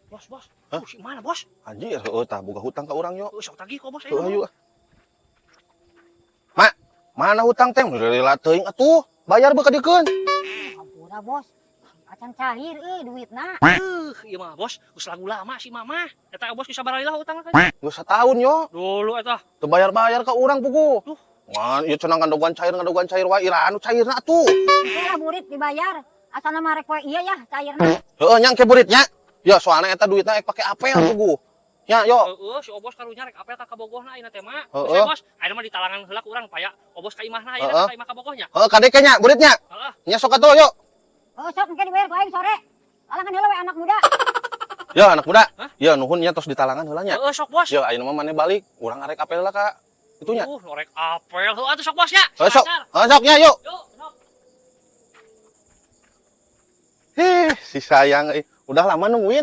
Bos, bos. Hah? Oh, si mana, bos? Anjir, heueuh tah boga hutang ka urang yo. Oh, sok tagih kok, bos. Heuh, ayo ah. Mak, mana hutang teh? Lila teuing atuh. Bayar beuh kadikeun. Hampura, bos. Acan cair euy duitna. Ieu mah, bos, geus lagu lama si mama. Eta bos bisa baralilah utang kan. Geus satahun yo. Dulu eta. Teu bayar-bayar ka urang pugu. Duh. Ngan ieu cenah ngadogan cair wae, iraha anu cairna atuh. Engke lah burit dibayar. Asana mah rek poe ieu ya cairna. Heueuh nya engke buritnya. Ya soalnya eta duitna ek pake apel pugu. Ya yo. Heeh, si Obos karunya rek apel ka kabogohna ayeuna teh mah. Heeh. Geus, bos, ayeuna mah ditalangan heula ku urang paya Obos ka imahna ayeuna, ka imah kabogohnya. Heuh, kadeke nya buritnya. Heeh. Nya sok atuh yo. Oh, sok engke dibayar ku aing sore. Talangan heula we, anak muda. Ya anak muda. Hah? Ya nuhun nya tos ditalangan heula nya. Heeh, sok, bos. Ya ayeuna mah maneh balik, urang arek apel heula ka itunya. Rek apel. Heuh atuh sok, bos nya. Heuh sok. Lancar. Heuh sok nya yuk. Yuk, sok. Heh, si sayang euy. Udah lama nungguin.